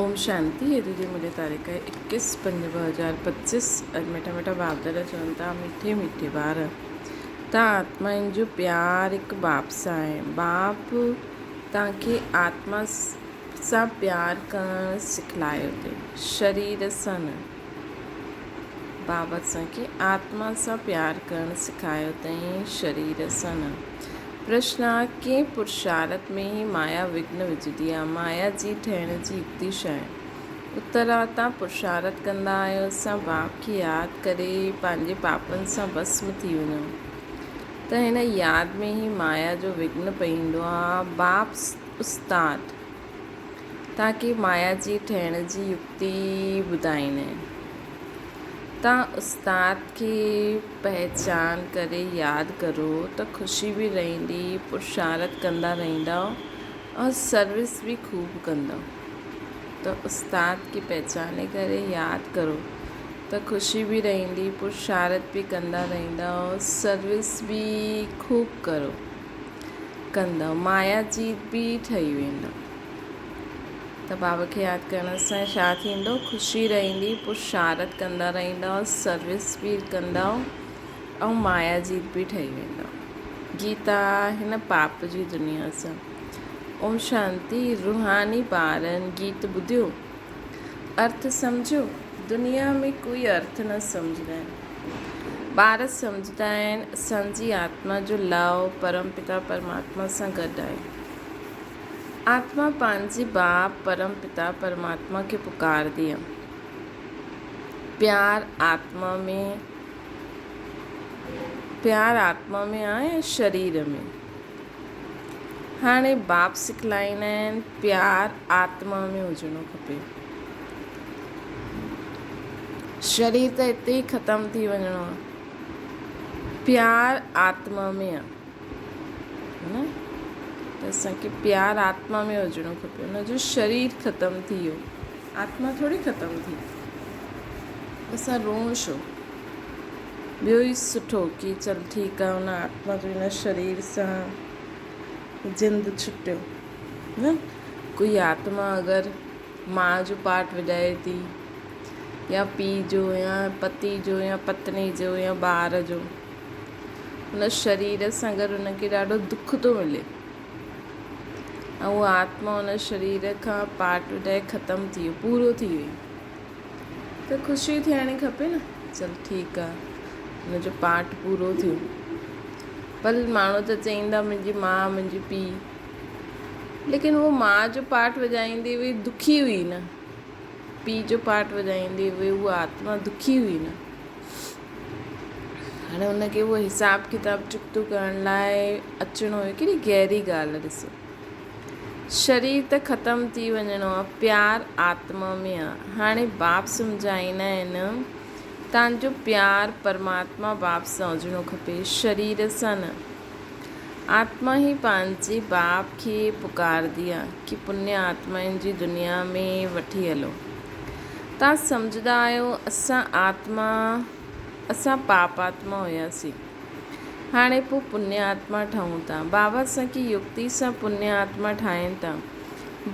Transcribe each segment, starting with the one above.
اوم شانتي اڄ جي ملي تاريخ آهي اڪيس پنج 2025 اڄ مٺا مٺا بابدادا چون ٿا مٺي مٺي ٻار تان آتمائن جو پيار هڪ باپ سان آهي باپ تان کي آتما سان پيار ڪرڻ سکلايو اٿئي شرير سان نه باپ اسان کي آتما سان پيار ڪرڻ سکايو اٿئي شرير سان نه پرشن آ ڪنهن پرشارٿ ۾ هي مايا وگهن وجهندي آ؟ مايا جي ٺهڻ جي يڪتي ڇا آهي؟ اتر آ تان پرشارٿ ڪندا آهيو اسان باپ کي ياد ڪري پنهنجي پاپن سان ڀسم ٿي وڃون ته هن ياد ۾ هي مايا جو وگهن پئيندو آ. باپ استاد تان کي مايا جي ٺهڻ جي يڪتي ٻڌائيندا آهن. تان استاد کي پهچان ڪري ياد ڪرو ته خوشي به رهندي، پرشارت ڪندا رهندؤ ۽ سروس به خوب ڪندؤ. ته استاد کي پهچاني ڪري ياد ڪرو ته خوشي به رهندي، پرشارت به ڪندا رهندؤ، سروس به خوب ڪرو ڪندؤ، مايا جيت به ٺهي ويندؤ. ته بابا کي ياد ڪرڻ سان ڇا ٿيندو؟ خوشي رهندي، پرشارت ڪندا رهندؤ، سروس به ڪندؤ ۽ مايا جيت به ٺهي ويندؤ. گيتا هن پاپ جي دنيا سان. اوم شانتي روحاني ٻارن گيت ٻڌيو؟ ارٿ سمجهيو؟ دنيا ۾ ڪوئي ارٿ نه سمجهندا آهن. ٻار سمجهندا آهن اسان جي آتما جو لئه پرم پتا پرماتما سان گڏ آهي. آتما پنهنجي باپ پرم پتا پرماتما کي پڪاردي آ. پيار آتما ۾ پيار آتما ۾ آ يا شرير ۾؟ هاڻي باپ سکلائيندا آهن پيار آتما ۾ هجڻو کپي. شرير ته هتي ئي ختم ٿي وڃڻو آ. پيار آتما ۾ آ. نه ته اسان کي پيار آتما ۾ هجڻو کپي ان جو شرير ختم ٿي ويو آتما ٿوري ختم ٿي اسان روئون ڇو ٻيو ئي سٺو ڪي چل ٺيڪ آ ان آتما جو ان شرير سان جند ڇٽيو نه ڪوئي آتما اگر ماء جو پارٽ وڄائي ٿي يا پيء جو يا پتي جو يا پتني جو يا ٻار جو ان شرير سان گڏ ان کي ڏاڍو دک ٿو ملي ۽ اها آتما ان شرير کان پارٽ وڄائي ختم ٿي ويو پورو ٿي وئي ته خوشي ٿيڻي کپي نه چل ٺيڪ آ ان جو پارٽ پورو ٿيو پر ماڻهو ته چئيندا منهنجي ماء منهنجي پيء ليڪن اهو ماء جو پارٽ وڄائيندي هئي دکي هئي نه پيء جو پارٽ وڄائيندي هئي اها آتما دکي هئي نه هاڻي ان کي اهو حساب ڪتاب چڪتو ڪرڻ لاء اچڻو هيو. ڪيڏي گهري ڳالهه ڏسو. شرير ته ختم ٿي وڃڻو آ، پيار آتما ۾ آ. هاڻي باپ سمجهائيندا آهن، تان جو پيار پرماتما باپ سان هجڻو کپي، شرير سان نه. آتما ئي پنهنجي باپ کي پڪاردي آ ڪي پني آتمائن جي دنيا ۾ وٺي هلو. توهان سمجهندا آهيو اسان آتما اسان پاپ آتما هياسين هاڻي پوء پني آتما ٺهون ٿا. بابا اسان کي يڪتي سان پني آتما ٺاهين ٿا.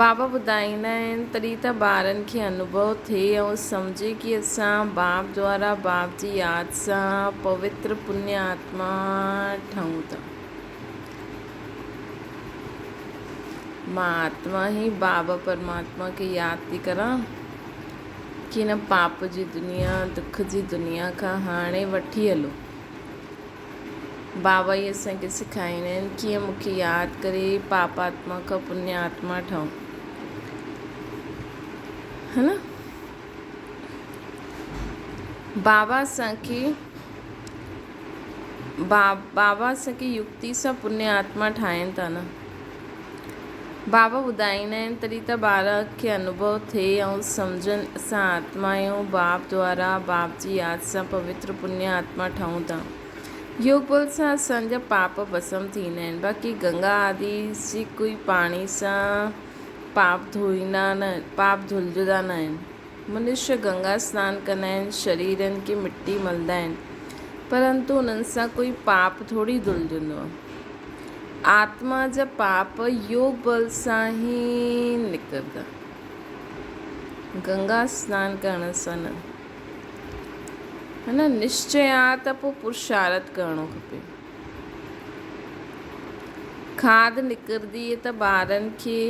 بابا ٻڌائيندا آهن تڏهن ته ٻارن کي انوڀو ٿئي ۽ سمجهي ڪي اسان باپ دوارا باپ جي ياد سان پوتر پني آتما ٺهون ٿا. مان آتما ئي بابا پرماتما کي ياد ٿي ڪران ڪي هن پاپ جي دنيا، دک جي دنيا کان هاڻي وٺي هلو. بابا ئي اسان کي سکائيندا آهن ڪيئن مون کي ياد ڪري پاپ آتما کان پني آتما ٺهو. ها نه؟ بابا اسان کي بابا اسان کي يڪتي سان پني آتما ٺاهين ٿا نه. بابا ٻڌائيندا آهن تڏهن ته ٻار کي انوڀو ٿئي ۽ سمجهن اسان آتما آهيون باپ دوارا باپ جي ياد سان پوتر پني آتما ٺهون ٿا. يوگ بل سان اسان جا پاپ ڀسم ٿيندا آهن باقي گنگا آدي جي ڪوئي پاڻي سان پاپ ڌوئيندا نه پاپ ڌلجدا نه آهن. منشيه گنگا سنان ڪندا آهن، شريرن کي مٽي ملندا آهن، پرنتو انهن سان ڪوئي پاپ ٿوري ڌلجندو آهي. آتما جا پاپ يوگ بل سان ئي نڪرندا. گنگا سنان ڪرڻ سان نه. ها نه نشچي آ ته پوء پرشارٿ ڪرڻو کپي. کاڌ نڪرندي ته ٻارن کي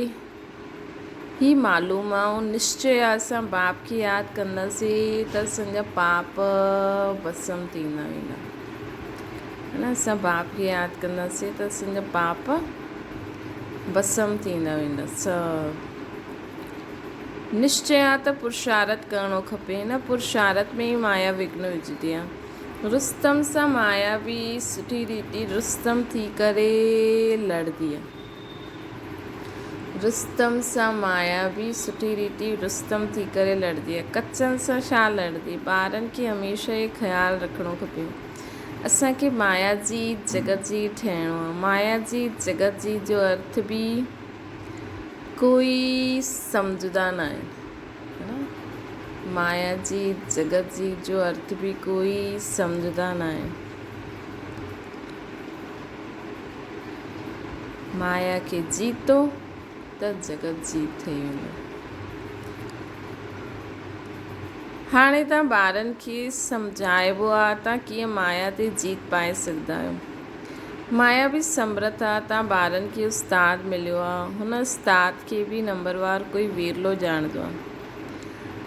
هي معلوم آ ۽ نشچي آ اسان باپ کي ياد ڪنداسين ته اسان جا پاپ ڀسم ٿيندا ويندا. ها نه اسان باپ کي ياد ڪنداسين ته اسان جا پاپ ڀسم ٿيندا ويندا سڀ. نشچي آ ته پرشارٿ ڪرڻو کپي نه پرشارٿ ۾ ئي مايا وگهن وجهندي آ. رستم سان مايا به سٺي ريتي رستم ٿي ڪري لڙندي آ. رستم سان مايا به سٺي ريتي رستم ٿي ڪري لڙندي آ. ڪچن سان ڇا لڙندي؟ ٻارن کي هميشه اهي خيال رکڻو کپي. اسان کي مايا جيت جڳت جيت ٺهڻو آ. مايا جيت جڳت جيت جو ارٿ به ڪوئي سمجهدا ناهن. مايا جي جڳت جي جو ارٿ به ڪوئي سمجهدا ناهن. مايا کي جيتو ته جڳت جيت ٿي ويندو. هاڻي تان ٻارن کي سمجهائبو آ تان ڪيئن مايا تي جيت پائي سگهندا آهيو. مايا به سمرٿ آ، تان ٻارن کي استاد مليو آ، هن استاد کي به نمبروار ڪوئي ويرلو ڄاڻندو آ.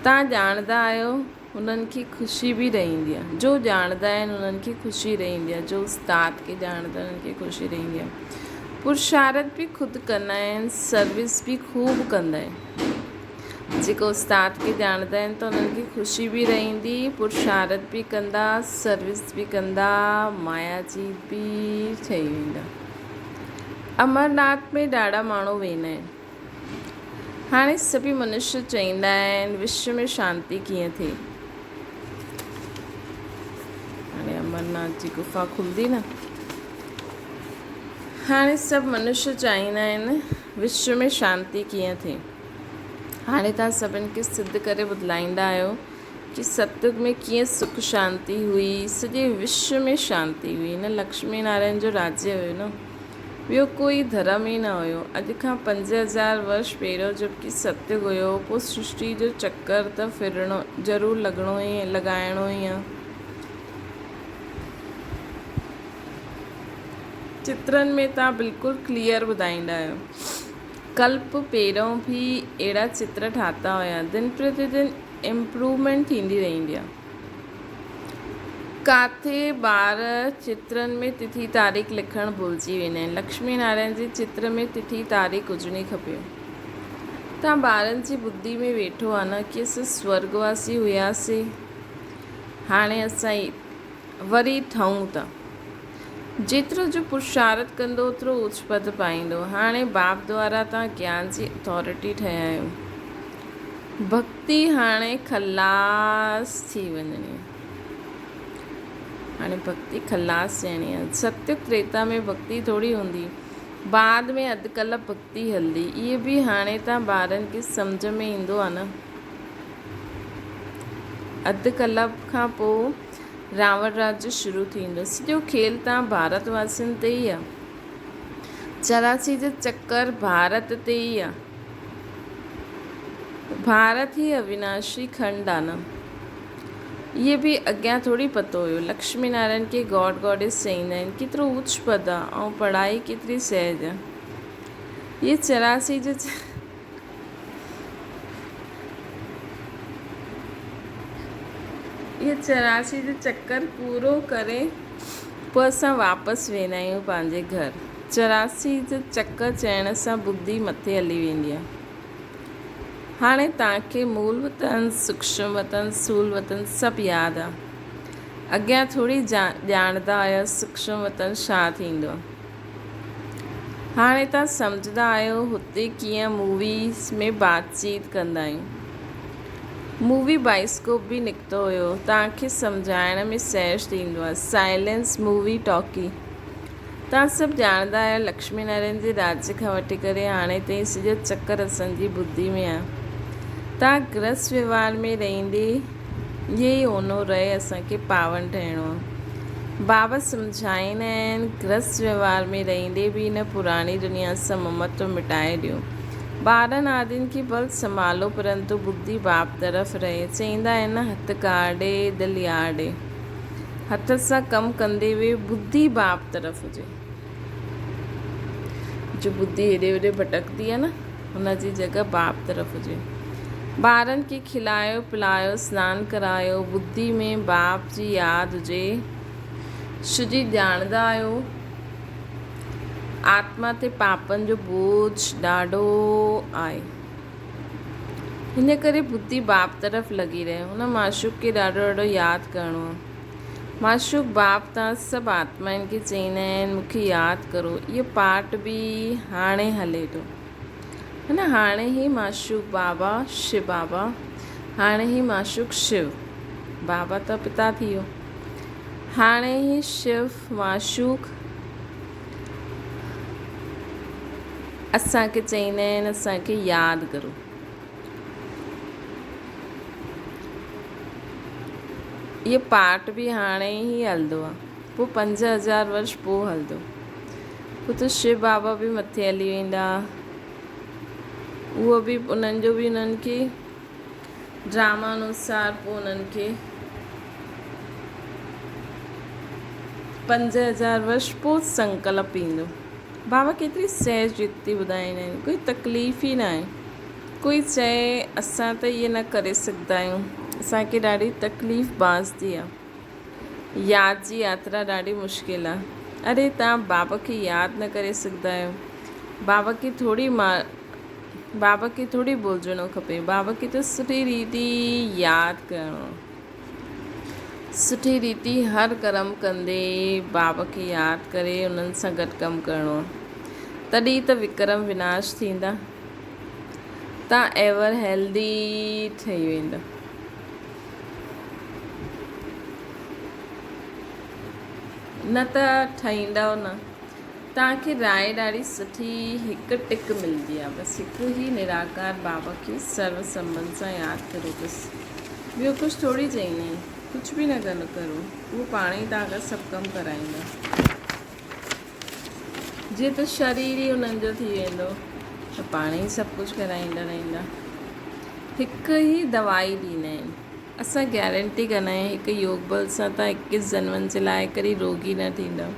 تان ڄاڻندا آهيو، هنن کي خوشي به رهندي آ. جو ڄاڻندا آهن، انهن کي خوشي رهندي آ. جو استاد کي ڄاڻندا آهن، انهن کي خوشي رهندي آ. پرشارٿ به خود ڪندا آهن، سروس به خوب ڪندا آهن. جيڪو استاد کي ڄاڻندا آهن ته انهن کي خوشي به رهندي، پرشارٿ به ڪندا، سروس به ڪندا، مايا جيت به ٺهي ويندا. امرناٿ ۾ ڏاڍا ماڻهو ويندا آهن. هاڻي سڀئي منشي چئيندا آهن وشو ۾ شانتي ڪيئن ٿئي؟ هاڻي امرناٿ جي گفا کلندي نه. هاڻي سڀ منشي چاهيندا آهن وشو ۾ شانتي ڪيئن ٿئي؟ هاڻي توهان سڀن کي سڌ ڪري ٻڌلائيندا آهيو ڪي ستيگ ۾ ڪيئن سک شانتي هئي، سڄي وشو ۾ شانتي هئي نه لڪشمي نارائڻ جو راجيه هيو نه ٻيو ڪوئي ڌرم ئي نه هيو. اڄ کان 5000 ورش پهريون جبڪي ستيگ هيو پوء سرشٽي جو چڪر ته ڦرڻو ضرور لڳڻو ئي لڳائڻو ئي آ. چترن ۾ توهان بلڪل ڪليئر ٻڌائيندا آهيو. ڪلپ پهريون به اهڙا چتر ٺاتا هيا. دن پرتي دن امپروومينٽ ٿيندي رهندي آهي. ڪاٿي ٻار چترن ۾ تٿي تاريخ لکڻ ڀلجي ويندا آهن. لڪشمي نارائڻ جي چتر ۾ تٿي تاريخ هجڻي کپي. توهان ٻارن جي ٻڌي ۾ ويٺو آ نه ڪي اسان سورڳواسي هياسي هاڻي اسان وري ٺهون ٿا. جيترو جو پرشارٿ ڪندو اوترو اوچ پد پائيندو. هاڻي باپ دوارا توهان گيان جي اٿارٽي ٺهيا آهيو. ڀڳتي هاڻي خلاص ٿي وڃڻي آهي. هاڻي ڀڳتي خلاص ٿيڻي آهي. ستيگ تريتا ۾ ڀڳتي ٿوري هوندي. بعد ۾ اڌ ڪلپ ڀڳتي هلندي. اهي به هاڻي توهان ٻارن کي سمجهه ۾ ايندو آهي نه. اڌ ڪلپ کان پوء راوڻ راڄ شروع ٿيندو. سڄو کيل تان ڀارت واسين تي ئي آ. 84 جو چڪر ڀارت تي ئي آ. ڀارت ئي اويناشي کنڊ آ نه. اهي به اڳيان ٿوري پتو هيو. لڪشمي نارائڻ کي گاڊ گاڊيس چئيندا آهن. ڪيترو اوچ پد آ ۽ پڙهائي ڪيتري سهج آ. اهي 84 جو اهي 84 جو چڪر پورو ڪري پوء اسان واپس ويندا آهيون پنهنجي گهر. 84 جو چڪر چئڻ سان ٻڌي مٿي هلي ويندي آهي. هاڻي توهان کي مول وطن، سوڪشم وطن، سول وطن سڀ ياد آهي. اڳيان ٿوري ڄاڻندا هيا سوڪشم وطن ڇا ٿيندو آهي. هاڻي توهان سمجهندا آهيو هتي ڪيئن موويز ۾ بات چيت ڪندا آهيون. مووي بائسڪوپ به نڪتو هيو. توهان کي سمجهائڻ ۾ سهج ٿيندو آهي. Silence movie ٽاڪي. توهان سڀ ڄاڻندا آهيو لڪشمي نارائڻ جي راڄ کان وٺي ڪري هاڻي تائين سڄو چڪر اسان جي ٻڌي ۾ آهي. توهان گرهست وهنوار ۾ رهندي اهي ئي اونو رهي اسان کي پاون ٺهڻو آهي. بابا سمجهائيندا آهن، گرهست وهنوار ۾ رهندي به هن پراڻي دنيا سان ممتو مٽائي ڏيو. ٻارن آدين کي ڀل سنڀالو پرنتو ٻڌي باپ طرف رهي. چئيندا آهن نه هٿ ڪار ڏي دل يار ڏي. هٿ سان ڪم ڪندي به ٻڌي باپ طرف هجي. جو ٻڌي هيڏي هوڏي ڀٽڪندي آهي نه ان جي جڳهه باپ طرف هجي. ٻارن کي کلايو پلايو سنان ڪرايو ٻڌي ۾ باپ جي ياد هجي. شجي ڄاڻندا آهيو آتما تي پاپن جو بوجھ ڏاڍو آهي. ان ڪري ٻڌي باپ طرف لڳي رهي. هن معشوق کي ڏاڍو ڏاڍو ياد ڪرڻو آهي. معشوق باپ تان سڀ آتمائن کي چئيندا آهن مون کي ياد ڪرو. اهو پارٽ به هاڻي هلي ٿو. ها نه هاڻي هي معشوق بابا شو بابا هاڻي هي معشوق شو بابا ته پتا ٿي ويو. هاڻي هي شو معشوق اسان کي چئيندا آهن اسان کي ياد ڪرو. اهو پارٽ به هاڻي ئي هلندو آهي پوء 5000 ورش پوء هلندو. پوء ته شو بابا به مٿي هلي ويندا. اهو به انهن جو به انهن کي ڊراما انوسار پوء انهن کي 5000 ورش پوء سنڪلپ ايندو. بابا ڪيتري سهج يڪتي ٻڌائيندا آهن، ڪوئي تڪليف ئي ناهي. ڪوئي چئي اسان ته ائين نه ڪري سگهندا آهيون، اسان کي ڏاڍي تڪليف ڀانئجندي آهي. ياد جي ياترا ڏاڍي مشڪل آهي. اري توهان بابا کي ياد نه ڪري سگهندا آهيو. بابا کي ٿوري بابا کي ٿوري ڀلجڻو کپي. بابا کي ته سٺي ريتي ياد ڪرڻو آهي. سٺي ريتي هر ڪرم ڪندي بابا کي ياد ڪري انهن سان گڏ ڪم ڪرڻو آهي. تڏهن ته وڪرم وناش ٿيندا. تان ايور هيلدي ٺهي ويندا. نه ته ٺهيندؤ نه. توهان کي راء ڏاڍي سٺي هڪ ٽڪ ملندي آهي. بس هڪ هي نراڪار بابا کي سرو سنٻنڌ سان ياد ڪرو بس. ٻيو ڪجهه ٿوري چئيندا آهن. ڪجهه به نه ڪرو. اهو پاڻ ئي توهان کان سڀ ڪم ڪرائيندا. جيئن ته شرير ئي انهن جو ٿي ويندو ته پاڻ ئي سڀ ڪجهه ڪرائيندا رهندا. هڪ ئي دوائي ڏيندا آهن. اسان گيرنٽي ڪندا آهيون هڪ يوگ بل سان توهان اڪيس جنمن جي لاء ڪڏهن روڳي نه ٿيندؤ.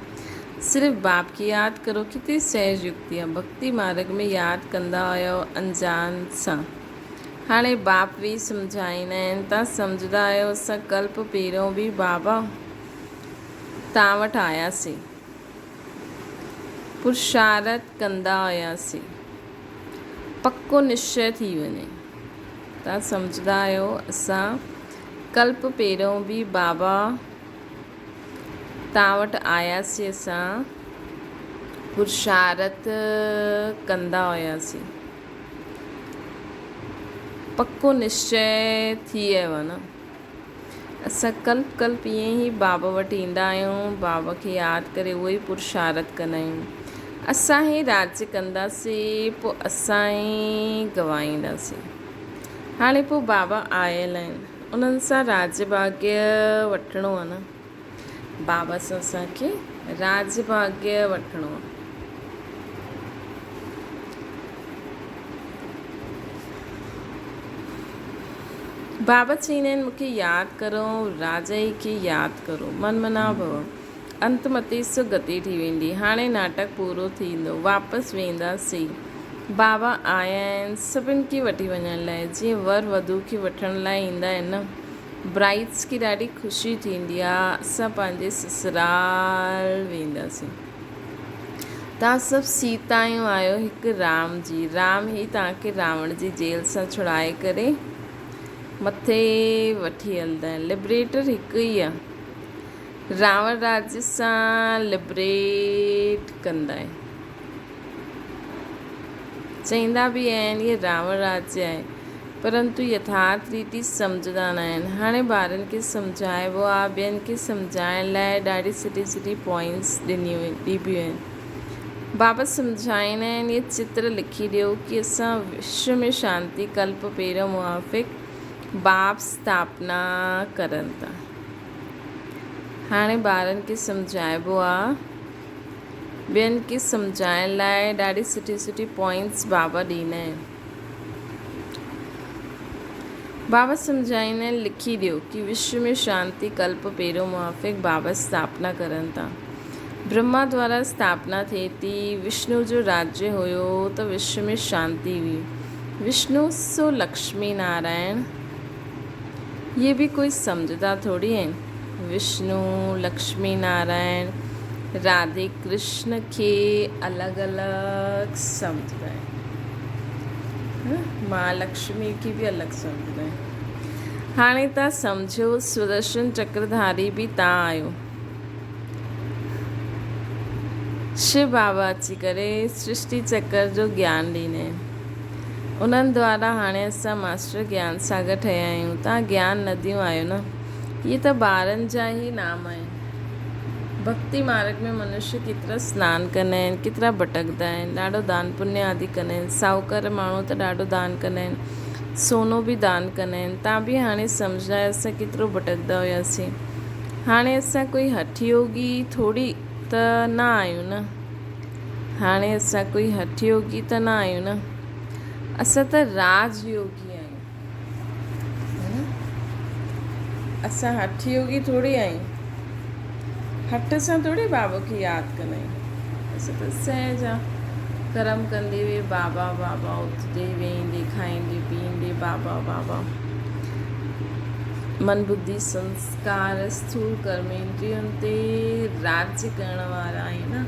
صرف باپ کي ياد ڪرو ڪيتري سهج يڪتي آهي. ڀڳتي مارڳ ۾ ياد ڪندا هيؤ انجان سان. هاڻي باپ ويهي سمجهائيندا آهن توهان سمجهندا آهيو اسان ڪلپ پهريون به بابا توهان وٽ آياسين. پرشارت ڪندا هياسين. پڪو نشچي ٿي وڃي. توهان سمجهندا آهيو اسان ڪلپ پهريون به بابا توهان وٽ آياسين اسان پرشارت ڪندا هياسين. پڪو نشچي ٿي ويو آهي نه. اسان ڪلپ ڪلپ ائين ئي بابا وٽ ايندا آهيون، بابا کي ياد ڪري اهو ئي پرشارت ڪندا آهيون. اسان ئي راڄ ڪنداسين، پوء اسان ئي گوائينداسين. هاڻي پوء بابا آيل آهن، انهن سان راڄ ڀاڳيه وٺڻو آهي نه. بابا سان اسان کي راڄ ڀاڳيه وٺڻو آهي. بابا چئيندا آهن، مون کي ياد ڪرو، راجائي کي ياد ڪرو، من منا ڀو. انت متي سو گتي ٿي ويندي. هاڻي ناٽڪ پورو ٿيندو، واپس وينداسين. بابا آيا آهن سڀن کي وٺي وڃڻ لاء، جيئن ور وڌو کي وٺڻ لاء ايندا آهن نه. برائيڊس کي ڏاڍي خوشي ٿيندي آ، اسان پنهنجي سسرال وينداسين. توهان سڀ سيتايون آهيو هڪ رام جي. رام ئي توهان کي راوڻ جي جيل سان ڇڙائي ڪري مٿي وٺي هلندا آهن. لبريٽر هڪ ئي آهي. راوڻ راڄ سان لبريٽ ڪندا آهن. چئيندا به آهن اهي راوڻ راڄ آهي. پرنتو يٿارٿ ريتي سمجهندا نه آهن. هاڻي ٻارن کي سمجهائبو آهي. ٻين کي سمجهائڻ لاء ڏاڍي سٺي سٺي پوائنٽس ڏبيون آهن. بابا سمجهائيندا آهن اهي چتر لکي ڏيو ڪي اسان وشو ۾ شانتي ڪلپ پهريون موافق باپ اسٿاپنا ڪرن ٿا. هاڻي ٻارن کي سمجهائبو آهي. ٻين کي سمجهائڻ لاء ڏاڍي سٺي سٺي پوائنٽس بابا ڏيندا آهن. بابا سمجهائيندا آهن لکي ڏيو ڪي وشو ۾ شانتي ڪلپ پهريون موافق بابا اسٿاپنا ڪرن ٿا. برهما دوارا اسٿاپنا ٿئي ٿي. وشنو جو راجيه هيو ته وشو ۾ شانتي هئي. وشنو سو لڪشمي نارائڻ اهي به ڪوئي سمجهدا ٿوري آهن. وشنو، لڪشمي نارائڻ، راڌي ڪرشن کي الڳ الڳ سمجهدا آهن. مان لڪشمي کي به الڳ سمجهندا آهن. هاڻي تان سمجهيو سودرشن چڪرڌاري به تان آهيو. شو بابا اچي ڪري سرشٽي چڪر جو گيان ڏيندا آهن. انهن دوارا هاڻي اسان ماسٽر گيان ساگر ٺهيا آهيون. تان گيان نديون آهيو نه. اهي ته ٻارن جا ئي نام آهن. ڀڳتي مارڳ ۾ منشيه ڪيترا سنان ڪندا آهن، ڪيترا ڀٽڪندا آهن، ڏاڍو دان پڃ آدي ڪندا آهن، ساهوڪار ماڻهو ته ڏاڍو دان ڪندا آهن، سونو به دان ڪندا آهن، تان به هاڻي سمجهندا آهيو اسان ڪيترو ڀٽڪندا هياسين. هاڻي اسان ڪوئي هٺ يوگي ٿوري ته نه آهيون نه. هاڻي اسان ڪوئي هٺ يوگي ته نه آهيون نه. اسان ته راج يوگي آهيون. اسان هٺ يوگي ٿوري آهيون. هٺ سان ٿوري بابا کي ياد ڪندا آهيون. اسان ته سهج آ ڪرم ڪندي وي بابا بابا اٿندي ويهندي کائيندي پيئندي بابا بابا. من ٻڌي سنسڪار اسٿول ڪرم اندرين تي راڄ ڪرڻ وارا آهيون نه.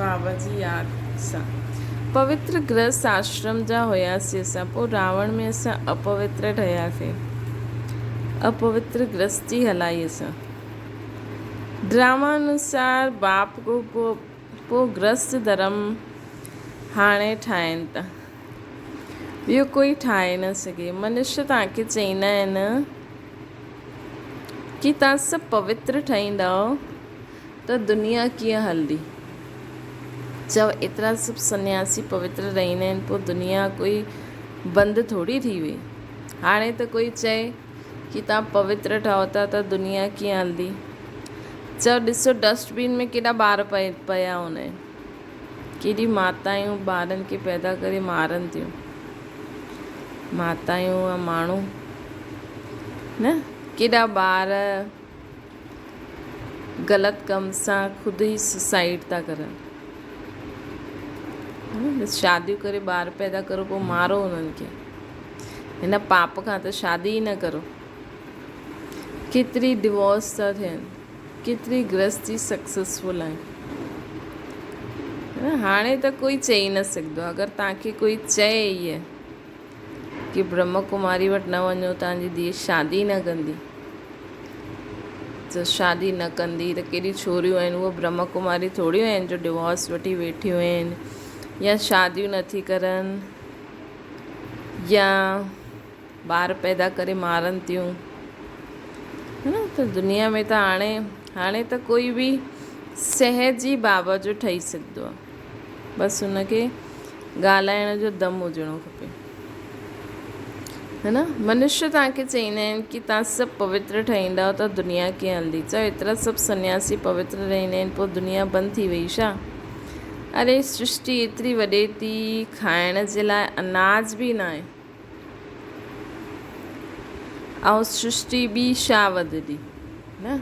بابا جي ياد سان پوتر گرهست آشرم جا هياسين اسان پوء راوڻ ۾ اسان اپوتر ٺهياسين اپوتر گرهستي هلائي اسان ڊراما انوسار باپ کو پوء گرهست ڌرم هاڻي ٺاهين ٿا ٻيو ڪوئي ٺاهي نه سگهي منشي توهان کي چئيندا آهن ڪي توهان سڀ پوتر ٺهيندؤ ته دنيا ڪيئن هلندي؟ چؤ ايترا سڀ سنياسي پوتر رهندا آهن پوء دنيا ڪوئي بند ٿوري ٿي وئي. هاڻي ته ڪوئي چئي ڪي توهان پوتر ٺهو ٿا ته دنيا ڪيئن هلندي؟ چؤ ڏسو ڊسٽ بين ۾ ڪيڏا ٻار پيا هوندا آهن. ڪيڏي ماتايون ٻارن کي پيدا ڪري مارن ٿيون. ماتايون ۽ ماڻهو نه ڪيڏا ٻار غلط ڪم سان خود ئي سوسائيڊ ٿا ڪرن. شاديون ڪري ٻار پيدا ڪرو پوء مارو انهن کي. هن پاپ کان ته شادي ئي نه ڪرو. ڪيتري ڊوورس ٿا ٿين. ڪيتري گرهستي سڪسيسفل آهن. هاڻي ته ڪوئي چئي نه سگهندو. اگر توهان کي ڪوئي چئي هيء ڪي برهما ڪماري وٽ نه وڃو توهان جي ڌيء شادي نه ڪندي ته شادي نه ڪندي ته ڪيڏيون ڇوريون آهن اهي برهما ڪماري ٿوريون آهن جو ڊوورس وٺي ويٺيون آهن يا شاديون نٿي ڪرن يا ٻار پيدا ڪري مارن ٿيون نه ته دنيا ۾ ته هاڻي هاڻي ته ڪوئي به سهج ئي بابا جو ٺهي سگهندو آهي بس هن کي ڳالهائڻ جو دم هجڻو کپي هي نه منشي توهان کي چئيندا آهن ڪي توهان سڀ پوتر ٺهيندا ته دنيا ڪيئن هلندي چئو ايترا سڀ سنياسي پوتر رهندا آهن پوء دنيا بند ٿي وئي ڇا اري سرشٽي ايتري وڏي ٿي کائڻ جي لاء اناج به ناهي ۽ سرشٽي ٻي ڇا وڌندي نه؟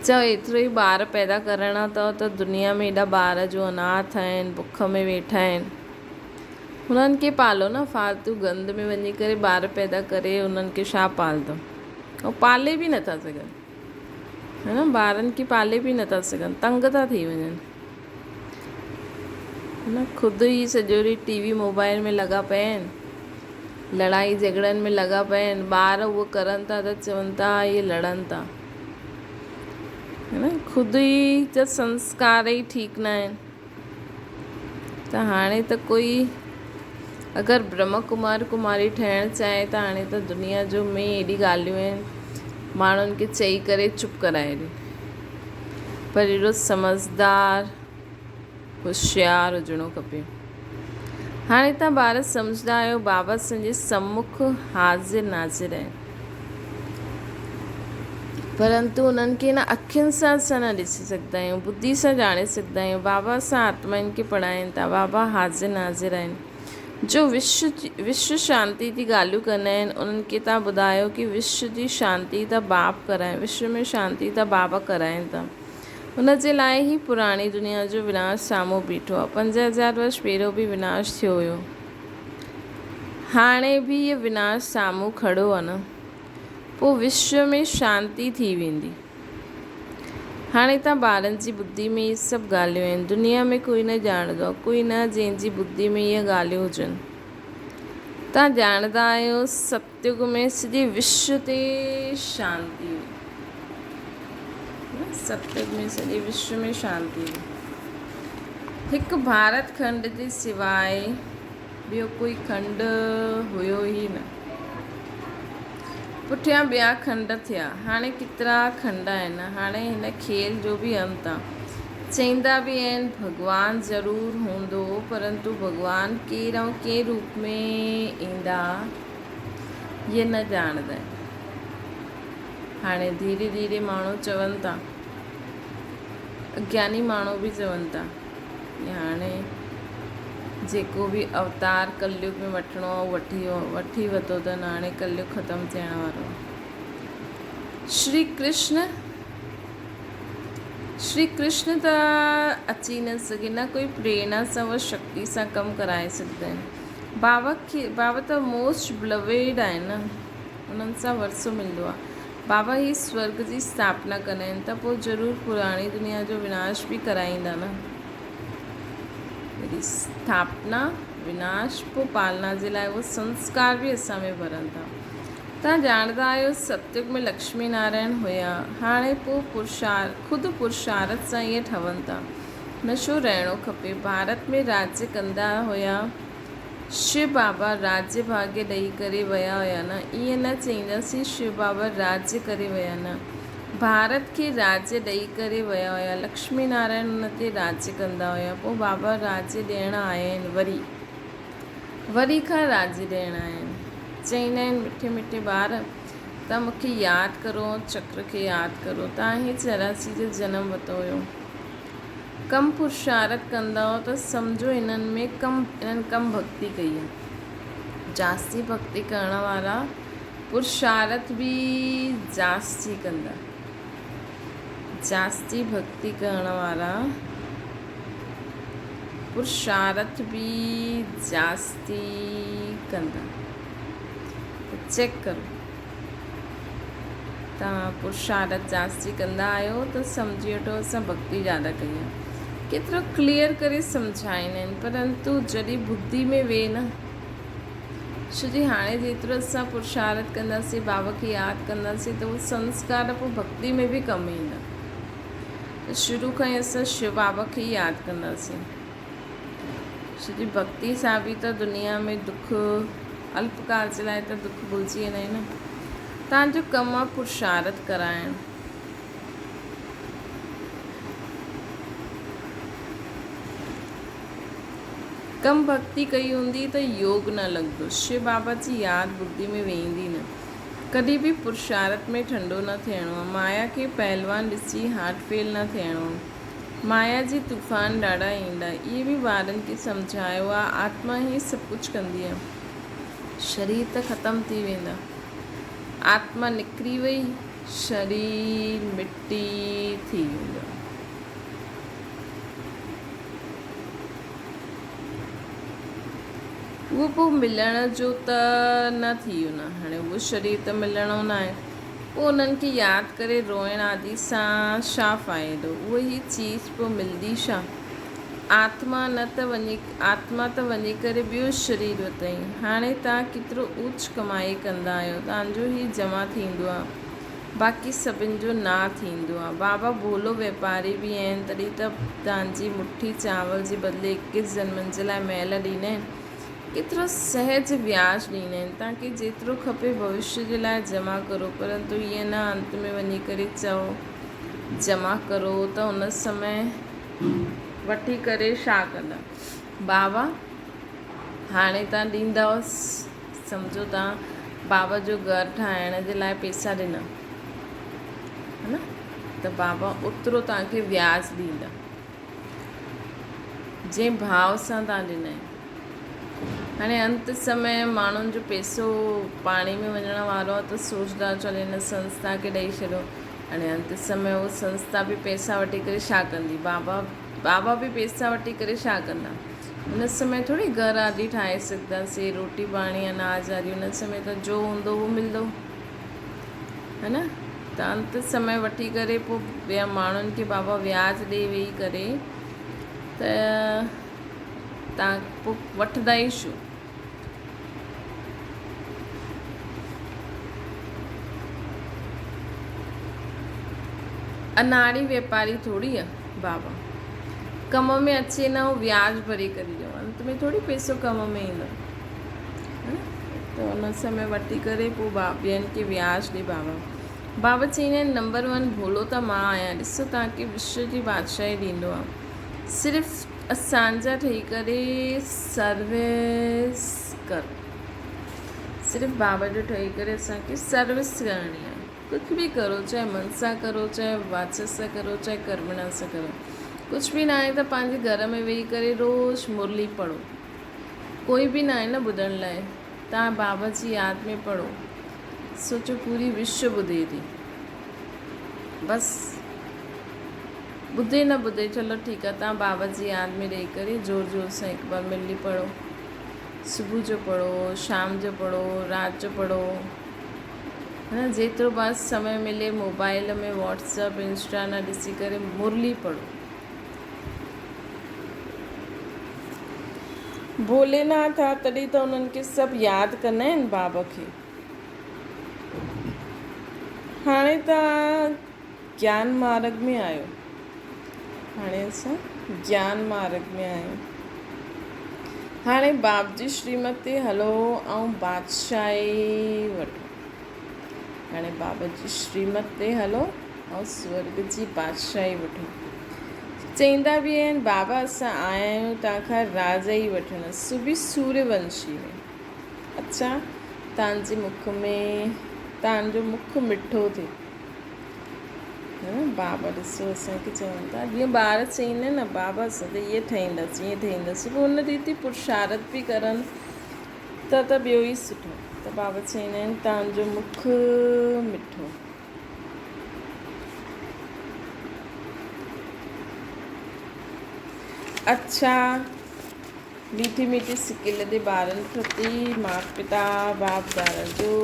چئو ايترو ئي ٻار پيدا ڪرڻا اٿو ته دنيا ۾ ايڏا ٻار جو اناٿ آهن بک ۾ ويٺا آهن انهن کي پالو نه فالتو گند ۾ وڃي ڪري ٻار پيدا ڪري انهن کي ڇا پالدو ۽ پالي به نٿا سگهن هي نه ٻارن کي پالي به نٿا سگهن تنگ ٿا ٿي وڃن نه خود ئي سڄو ڏينهن ٽي وي موبائل ۾ لڳا پيا آهن لڙائي جهڳڙن ۾ لڳا پيا آهن ٻار اهو ڪرن ٿا ته چون ٿا اهي لڙن ٿا نه خود ئي ته سنسڪار ئي ٺيڪ نه آهن ته هاڻي ته ڪوئي اگر برهما ڪمار ڪماري ٺهڻ چاهي ته هاڻي ته دنيا جو ۾ ايڏي ڳالهيون آهن ماڻهن کي چئي ڪري چپ ڪرائي ڏي پر اهڙو سمجهدار هوشيار هجڻو کپي هاڻي تان ٻار سمجهدا آهيو بابا سنجي سمک حاضر ناظر آهن پرنتو انهن کي نه اکين سان اسان نه ڏسي سگهندا آهيون، ٻڌي سان ڄاڻي سگهندا آهيون. بابا اسان آتمائن کي پڙهائين ٿا. بابا حاضر ناظر آهن. جو وشو شانتي جي ڳالهيون ڪندا آهن انهن کي توهان ٻڌايو ڪي وشو جي شانتي ته باپ ڪرائين وشو ۾ شانتي ته بابا ڪرائين ٿا ان جي لاء هي پراڻي دنيا جو وناش سامهون بيٺو آهي 5000 ورش پهريون به وناش ٿيو هيو هاڻي به هي وناش سامهون کڙو آهي نه پوء وشو ۾ شانتي ٿي ويندي. هاڻي توهان ٻارن جي ٻڌي ۾ اهي سڀ ڳالهيون آهن. دنيا ۾ ڪوئي نه ڄاڻندو آهي، ڪوئي نه جنهن جي ٻڌي ۾ اهي ڳالهيون هجن. توهان ڄاڻندا آهيو ستيگ ۾ سڄي وشو تي شانتي هئي. ستيگ ۾ سڄي وشو ۾ شانتي هئي. هڪ ڀارت کنڊ جي سواء ٻيو ڪوئي کنڊ هيو ئي نه. پٺيان ٻيا کنڊ ٿيا. هاڻي ڪيترا کنڊ آهن. هاڻي هن کيل جو به انت آ. چئيندا به آهن ڀڳوان ضرور هوندو پرنتو ڀڳوان ڪير ۽ ڪنهن روپ ۾ ايندا اهي نه ڄاڻندا آهن. هاڻي ڌيري ڌيري ماڻهو چون ٿا اگياني ماڻهو به چون ٿا. هاڻي جيڪو به اوتار ڪليگ ۾ وٺڻو هو وٺي ويو، وٺي ورتو اٿن، هاڻي ڪليگ ختم ٿيڻ وارو آهي. شري ڪرشن شري ڪرشن ته اچي نه سگهي، نه ڪوئي پريرنا سان و شڪتي سان ڪم ڪرائي سگهندا آهن. بابا کي بابا ته موسٽ بلويڊ آهن نه، انهن سان ورثو ملندو آهي. بابا هي سورڳ جي اسٿاپنا ڪندا آهن ته پوء ضرور پراڻي دنيا جو وناش به ڪرائيندا نه. وري اسٿاپنا، وناش، پوء پالنا جي لاء اهو سنسڪار به اسان ۾ ڀرن ٿا. توهان ڄاڻندا آهيو ستيگ ۾ لڪشمي نارائڻ هيا، هاڻي پوء پرشار خود پرشارٿ سان اهي ٺهن ٿا. نشو رهڻو کپي. ڀارت ۾ راڄ ڪندا هيا. شو بابا راڄ ڀاڳ ڏئي ڪري ويا هيا نه؟ ائين نه چئينداسين شو بابا راڄ ڪري ويا نه. ڀارت کي راڄ ڏئي ڪري ويا هيا. لڪشمي نارائڻ ان تي راڄ ڪندا هيا. پوء بابا راڄ ڏيڻ آيا آهن وري. وري کان راڄ ڏيڻ آيا آهن. چئيندا آهن مٺي مٺي ٻار توهان مون کي ياد ڪرو چڪر کي ياد ڪرو. توهان هي 84 جو جنم ورتو هيو. ڪم پرشارٿ ڪندؤ ته سمجهو انهن ۾ ڪم انهن ڪم ڀڳتي ڪئي آهي. جاستي ڀڳتي ڪرڻ وارا پرشارٿ به جاستي ڪندا. جاستي ڀڳتي ڪرڻ وارا پرشارٿ به جاستي ڪندا. ته چيڪ ڪرو. توهان پرشارٿ جاستي ڪندا آهيو ته سمجهي وٺو اسان ڀڳتي زياده ڪئي آهي. ڪيترو ڪليئر ڪري سمجهائيندا آهن پرنتو جڏهن ٻڌي ۾ ويهي نه ڇو جي هاڻي جيترو اسان پرشارٿ ڪنداسين بابا کي ياد ڪنداسين ته اهو سنسڪار پوء ڀڳتي ۾ به ڪم ايندا ته شروع کان ئي اسان شو بابا کي ئي ياد ڪنداسين. ڇو جي ڀڳتي سان به ته دنيا ۾ دک الپ ڪال جي لاء ته دک ڀلجي ويندا آهن نه. توهان جو ڪم آ پرشارٿ ڪرائڻ. ڪم ڀڳتي ڪئي هوندي ته يوگ نه لڳندو. شو بابا جي ياد ٻڌي ۾ ويندي نه. ڪڏهن به پرشارٿ ۾ ٺنڊو نه ٿيڻو آ. مايا کي پهلوان ڏسي هارٽ فيل نه ٿيڻو آ. مايا جي طوفان ڏاڍا ايندا. اهي به ٻارن کي سمجهايو آ آتما ئي سڀ ڪجهه ڪندي آ. شرير ته ختم ٿي ويندا. آتما نڪري وئي شرير مٽي ٿي ويندو. اهو پوء ملڻ جو ته نه ٿي ويو نه. هاڻي اهو شرير ته ملڻو ناهي. پوء انهن کي ياد ڪري روئڻ آدي سان ڇا فائدو؟ اهو ئي چيز پوء ملندي ڇا؟ آتما نه ته وڃي آتما ته وڃي ڪري ٻيو شرير ورتائين. هاڻي توهان ڪيترو اوچ ڪمائي ڪندا آهيو، توهان جو هي جمع ٿيندو آهي، باقي سڀن جو نه ٿيندو آهي. بابا ڀولو ويپاري به آهن، تڏهن ته توهان جي مٺي چانور جي بدلي ايڪيس جنمن جي لاء محل ڏيندا آهن. ڪيترو سهج وياج ڏيندا آهن، توهان کي جيترو کپي ڀوشيه جي لاء جمع ڪرو، پرنتو ائين نه انت ۾ وڃي ڪري چئو جمع ڪرو ته ان سمي وٺي ڪري ڇا ڪندا. بابا هاڻي توهان ڏيندؤس، سمجهو توهان بابا جو گهر ٺاهڻ جي لاء پئسا ڏنا ها نه ته بابا اوترو توهان کي وياج ڏيندا. جنهن ڀاء سان تان ڏنائين. هاڻي انت سمي ماڻهن جو پئسو پاڻي ۾ وڃڻ وارو آهي ته سوچدا چل هن سنسٿا کي ڏئي ڇڏو. هاڻي انت سمي اهو سنسٿا به پئسا وٺي ڪري ڇا ڪندي؟ بابا بابا به پئسا وٺي ڪري ڇا ڪندا؟ ان سمي ٿوري گهر آدي ٺاهي سگهنداسين، روٽي پاڻي اناج آدي ان سمي ته جو هوندو اهو ملندو هي نه؟ ته انت سمي وٺي ڪري پوء ٻيا ماڻهن کي بابا وياج ڏئي ويهي ڪري ته تان پوء وٺندا ئي ڇو؟ اناڙي ويپاري ٿوري آ بابا. ڪم ۾ اچي نه هو وياج ڀري ڪري ڏيو. انت ۾ ٿوري پئسو ڪم ۾ ايندو. ته ان سمي وٺي ڪري پوء ٻين کي وياج ڏي بابا. بابا چئيندا آهن نمبر ون ڀولو ته مان آهيان. ڏسو توهان کي وشو جي بادشاهي ڏيندو آ. صرف اسان جا ٺهي ڪري سروس ڪرو. صرف بابا جو ٺهي ڪري اسان کي سروس ڪرڻي آهي. ڪجهه به ڪرو چاهي من سان ڪرو چاهي واچ سان ڪرو چاهي ڪرمڻا سان ڪرو. ڪجهه به ناهي ته پنهنجي گهر ۾ ويهي ڪري روز مرلي پڙهو. ڪوئي به ناهي نه ٻڌڻ لاء. توهان بابا جي ياد ۾ پڙهو. سوچو پوري وشو ٻڌي ٿي. بس ٻڌي نه ٻڌي چلو ٺيڪ آ توهان بابا جي ياد ۾ رهي ڪري زور زور سان هڪ بار مرلي پڙهو. صبح جو پڙهو، شام جو پڙهو، رات جو پڙهو. هن جيترو بس سمي ملي موبائل ۾ واٽس اپ انسٽا نه ڏسي ڪري مرلي پڙهو. ڀوليناٿ آ تڏهن ته انهن کي سڀ ياد ڪندا آهن بابا کي. هاڻي توهان گيان مارگ ۾ آهيو. هاڻي اسان گيان مارگ ۾ آهيون. هاڻي باپ جي شريمت تي هلو ۽ بادشاهي وٺو. هاڻي بابا جي شريمت تي هلو ۽ سورڳ جي بادشاهي وٺو. چئيندا به آهن بابا اسان آيا آهيون توهان کان راڄ ئي وٺڻ، سو به سوريه ونشي ۾. اڇا تان جي مک ۾ تان جو مک مٺو ٿئي. بابا ڏسو اسان کي چون ٿا جيئن ٻار چئين نه بابا اسان ته ائين ٺهينداسين ائين ٺهينداسين پوء ان ريتي پرشارت به ڪرن ته ته ٻيو ئي سٺو ته بابا چئيندا آهن تان جو مک مٺو. اڇا ميٺي ميٺي سڪيل the ٻارن پرتي مات پتا باپ دادا جو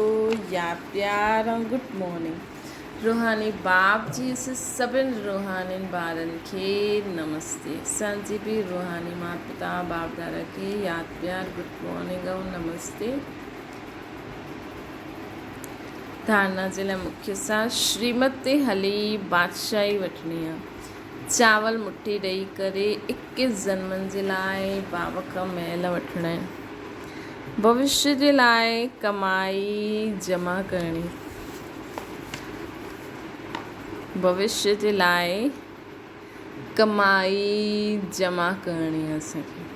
ياد پيار ۽ گڊ مارننگ روحاني باپ جي اسين سڀن روحانين ٻارن کي نمستي اسان جي به روحاني مات پتا باپ دادا کي ياد پيار گڊ مارننگ ۽ نمستي ڌارنا جي لاء مکيه سان شريمت تي هلي بادشاهي وٺڻي آ. چاول مٺي ڏئي ڪري اڪيس جنمن جي لاء باب کان محل وٺڻ آهن. ڀوشيه جي لاء ڪمائي جمع ڪرڻي. ڀوشيه جي لاء ڪمائي جمع ڪرڻي آهي اسان کي.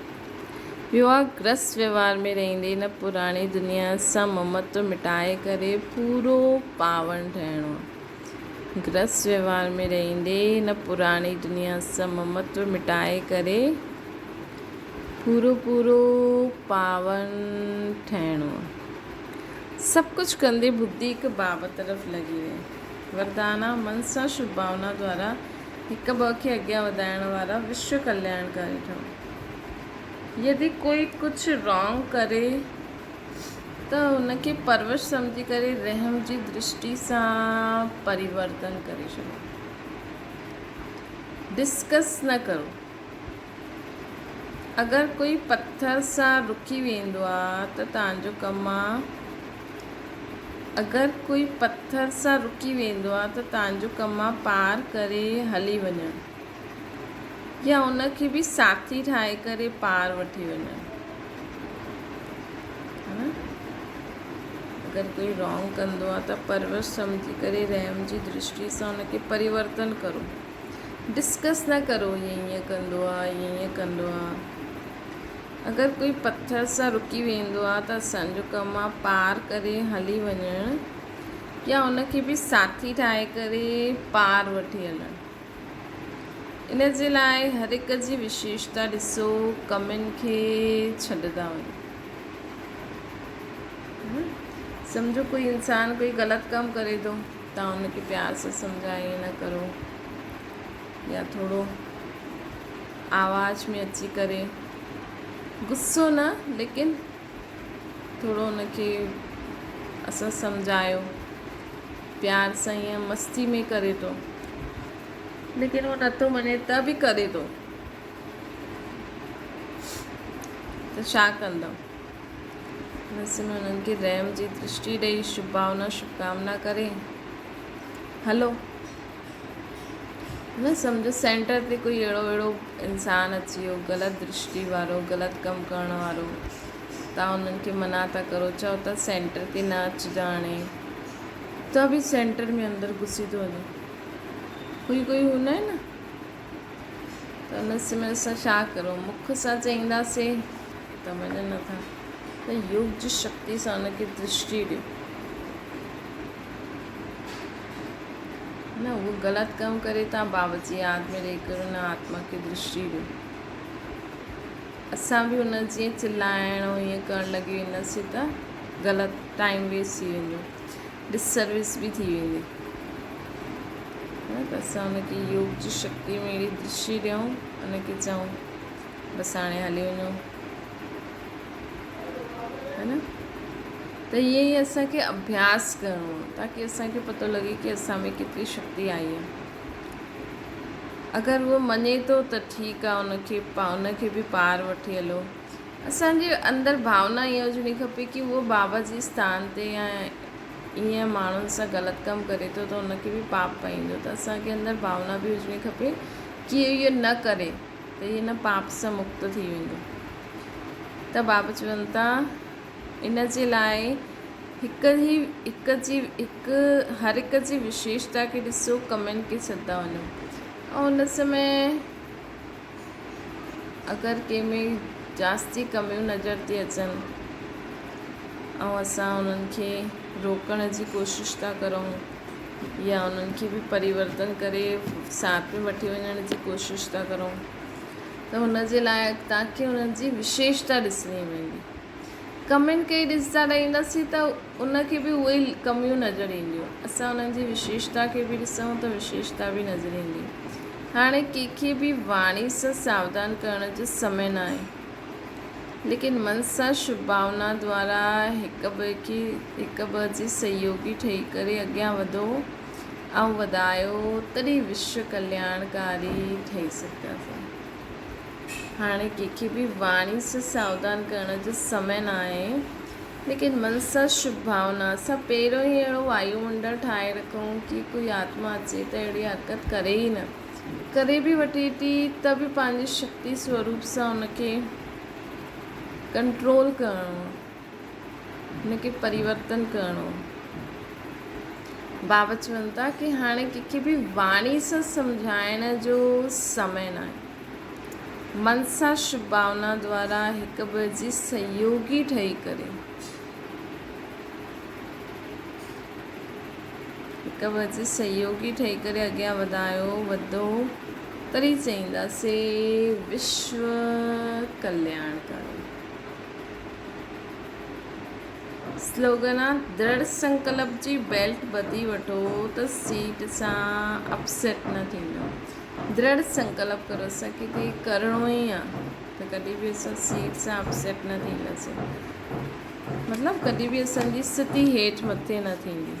ٻيو آهي گرهست وهنوار ۾ رهندي هن پراڻي دنيا سان ممتو مٽائي ڪري پورو پاون ٺهڻو آهي. گرهست وهنوار ۾ رهندي هن پراڻي دنيا سان ممتو مٽائي ڪري پورو پورو پاون ٺهڻو آهي. سڀ ڪجهه ڪندي ٻڌي هڪ باب طرف لڳي رهي. وردانا، من سان شڀ ڀاونا دوارا هڪ ٻئي کي اڳيان وڌائڻ وارا وشو ڪلياڻڪاري ٺهو. يدي ڪوئي ڪجهه رانگ ڪري ته ان کي پرورش سمجهي ڪري رحم جي درشٽي سان پريورتن ڪري ڇڏيو. ڊسڪس نه ڪرو. اگر ڪوئي پٿر سان رڪي ويندو آ ته تان جو ڪم آ اگر ڪوئي پٿر سان رڪي ويندو آ ته تان جو ڪم آ پار ڪري هلي وڃڻ يا ان کي به ساٿي ٺاهي ڪري پار وٺي وڃڻ. اگر ڪوئي رانگ ڪندو آ ته پرورش سمجهي ڪري رحم جي درشٽي سان ان کي پريورتن ڪرو. ڊسڪس نه ڪرو هي ائين ڪندو آ هي ائين ڪندو آ. اگر ڪوئي پٿر سان رڪي ويندو آ ته اسان جو ڪم آ پار ڪري هلي وڃڻ يا ان کي به ساٿي ٺاهي ڪري پار وٺي هلڻ. ان جي لاء هر هڪ جي وشيشتا ڏسو، ڪمين کي ڇڏندا وڃو. سمجهو ڪوئي انسان ڪوئي غلط ڪم ڪري ٿو، توهان ان کي پيار سان سمجهائي ائين نه ڪرو يا ٿورو آواز ۾ اچي ڪري غصو نه ليڪن ٿورو ان کي اسان سمجهايو پيار سان ائين مستي ۾ ڪري ٿو ليڪن هو نٿو مڃي ته به ڪري ٿو ته ڇا ڪندؤ؟ بس ۾ انهن کي رحم جي درشٽي ڏئي شڀ ڀاونا شڀ ڪامنا ڪري هلو. نه سمجهو سينٽر تي ڪوئي اهڙو اهڙو انسان اچي ويو غلط درشٽي وارو غلط ڪم ڪرڻ وارو تان انهن کي منع ٿا ڪرو چئو ٿا سينٽر تي نه اچجو هاڻي ته به سينٽر ۾ اندر گهسي ٿو وڃي ڪوئي ڪوئي هوندا آهن نه ته ان سمي اسان ڇا ڪرون؟ مک سان چئينداسين ته مڃن نٿا ته يوگ جي شڪتي سان ان کي درشٽي ڏيو. نه اهو غلط ڪم ڪري تان بابا جي ياد ۾ رهي ڪري ان آتما کي درشٽي ڏيو. اسان به ان جيئن چلائڻ ۽ ائين ڪرڻ لڳي وينداسين ته غلط ٽائيم ويسٽ ٿي ويندو. ڊس سروس به ٿي ويندي ته اسان ان کي يوگ جي شڪتي ۾ اهڙي درشي ڏيون ان کي چئون بس هاڻي هلي وڃو ها نه ته ائين ئي اسانکي اڀياس ڪرڻو آهي تاڪي اسانکي پتو لڳي ڪي اسان ۾ ڪيتري شڪتي آئي آهي اگر اهو مڃي ٿو ته ٺيڪ آهي ان کي ان کي به پار وٺي هلو اسان جي اندر ڀاونا اها هجڻي کپي ڪي اهو بابا جي اسٿان تي يا ائين ماڻهن سان غلط ڪم ڪري ٿو ته ان کي به پاپ پئيندو ته اسان کي اندر ڀاونا به هجڻي کپي ڪي اهو نه ڪري ته اهي ان پاپ سان مڪت ٿي ويندو ته بابا چون ٿا ان جي لاء هڪ ئي هڪ جي هڪ هر هڪ جي وشيشتا کي ڏسو ڪمين کي ڇڏدا وڃو ۽ ان سمي اگر ڪنهن ۾ جاستي ڪميون نظر ٿي اچن ۽ اسان انهن کي روڪڻ جي ڪوشش ٿا ڪرون يا انهن کي به پريورتن ڪري ساٿ ۾ وٺي وڃڻ جي ڪوشش ٿا ڪرون ته هن جي لاء توهان کي انهن جي وشيشتا ڏسڻي پوندي. ڪمين کي ئي ڏسندا رهنداسين ته ان کي به اهي ئي ڪميون نظر اينديون. اسان انهن جي وشيشتا کي به ڏسون ته وشيشتا به نظر ايندي. هاڻي ڪنهن کي به واڻي سان ساوڌان ڪرڻ جو سمي ناهي. ليڪن من سان شڀ ڀاونا دوارا هڪ ٻئي کي هڪ ٻئي جي سهيوگي ٺهي ڪري اڳيان وڌو ۽ وڌايو تڏهن وشو ڪلياڻڪاري ٺهي سگهنداسين. هاڻي ڪنهن کي به واڻي سان ساوڌان ڪرڻ جو سمي ناهي، ليڪن من سان شڀ ڀاونا سان پهريون ئي اهڙو وايو منڊل ٺاهي رکون ڪي ڪوئي آتما اچي ته اهڙي حرڪت ڪري ئي نه. ڪري به وٺي ٿي ته به پنهنجي شڪتي سوروپ سان ان کي ڪنٽرول ڪرڻو آهي، ان کي پريورتن ڪرڻو آهي. بابا چون ٿا ڪي هاڻي ڪنهن کي به واڻي سان سمجهائڻ جو سمي ناهي. من سان شڀ ڀاونا دوارا هڪ ٻئي جي سهيوگي ٺهي ڪري هڪ ٻئي جي سهيوگي ٺهي ڪري اڳيان وڌايو وڌو تڏهن چئينداسي وشو ڪلياڻڪاري. سلوگن آ درڙ سنڪلپ جي بيلٽ ٻڌي وٺو ته سيٽ سان اپسيٽ نه ٿيندو. درڙ سنڪلپ ڪرو اسان کي ته هي ڪرڻو ئي آ ته ڪڏهن به اسان سيٽ سان اپسيٽ نه ٿينداسين مطلب ڪڏهن به اسان جي اسٿتي هيٺ مٿي نه ٿيندي.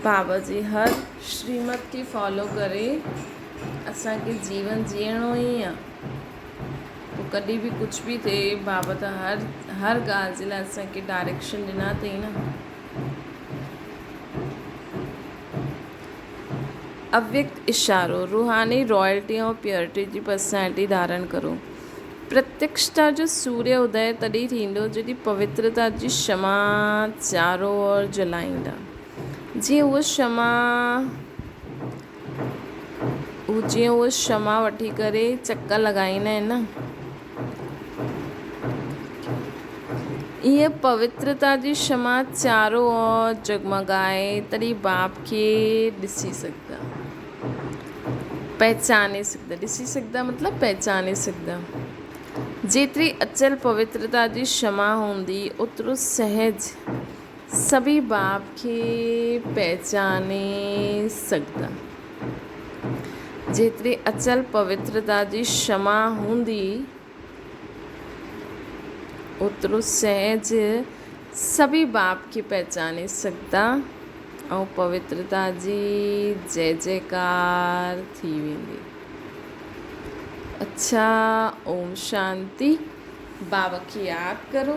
بابا جي هر شريمت کي فالو ڪري اسان کي جيون جيئڻو ئي آ پوء ڪڏهن به ڪجهه به ٿئي بابا ته هر هر ڳالهه جي لاء اسان کي ڊائريڪشن ڏنا اٿئي نه. اويڪت اشارو، روحاني رائلٽي ۽ پيورٽي جي پرسنالٽي ڌارڻ ڪرو. پرتيڪشتا جو سوريه ادي تڏهن ٿيندو جڏهن پوترتا جي شمع چارو اور جلائيندا. جيئن اها شمع جيئن اها شمع وٺي ڪري چڪر لڳائيندا آهن نه. ايئن پوترتا جي شمع چارو اور جڳمڳائي تڏهن باپ کي ڏسي سگهندا، پهچاني سگهندا، ڏسي سگهندا مطلب پهچاني سگهندا. جيتري اچل پوترتا جي شمع هوندي، اوترو سهج سڀئي باپ کي پهچاني سگهندا. جيتري اچل پوترتا جي شمع هوندي، اوترو سهج سڀئي باپ کي پهچاني سگهندا ۽ پوترتا جي جئه جئڪار ٿي ويندي. اڇا اوم شانتي. بابا کي ياد ڪرو.